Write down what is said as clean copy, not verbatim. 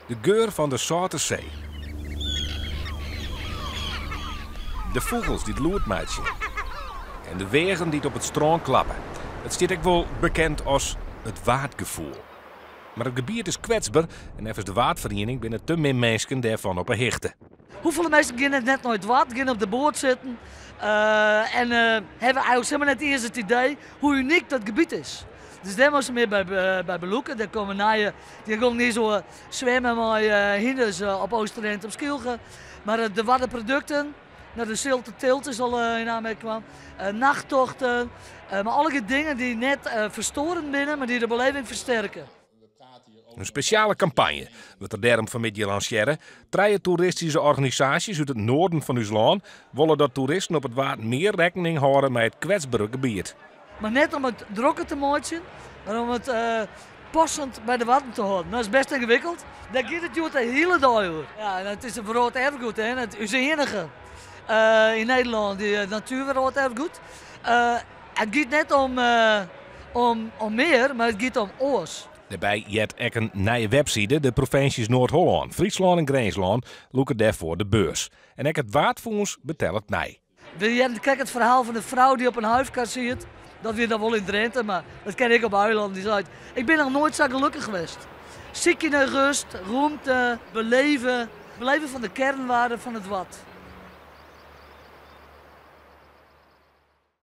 De geur fan de sâlte see. De fûgels dy't lûd meitsje. En de weagen dy't op it strân klappe. It stiet ek wol bekend as it Waadgefoel. Mar it gebiet is kwetsber en neffens de Waadferiening binne te min minsken dêrfan op 'e hichte. Hoefolle minsken geane net nei it Waad, geane op de boat sitten en hawwe eigenlik helemaal net iens it idee hoe unyk dat gebiet is. Dus dêr moatte se mear by belûke. Dêr komme nije, dy gongen nie so swimmen mei hynders op Oosterend op Skylge. Mar de Waddenprodukten, no de Zilte Tilt is al yn aanmerking kwam, nachttochten, mar allegear dingen dy't net ferstorend binne, mar dy't de beleving fersterke. In spesjale kampanje wurdt der dêrom fanmiddei lansearre. Trije toeristyske organisaasjes út it noarden fan ús lân wolle dat toeristen op it Waad mear rekkening hâlde mei it kwetsbere gebiet. Mar net om it drokker te meitsjen, mar om it passend by de Wadden te hâlden. Dat is best yngewikkeld. Dêr giet it hjoed de hiele dei oer. Ja, en it is in wrâlderfgoed, hè. It is ús iennige yn Nederlân, dy natuerwrâlderfgoed. It giet net om om mear, mar it giet om oars. Dêrby heart ek in nije webside. De provinsjes Noard-Hollân, Fryslân en Grinslân lûke dêrfoar de beurs. En ek it Waadfûns betellet mei. We hearden krekt it ferhaal fan de frou dy't op in huifkar siet. Dat wie dan wol yn Drinte, mar dat ken ik op eilân. Dy seit, Ik bin noch noait sa gelokkich west. Sykje nei rêst, rûmte, beleve. Beleve fan de kernwaarden fan it Wad.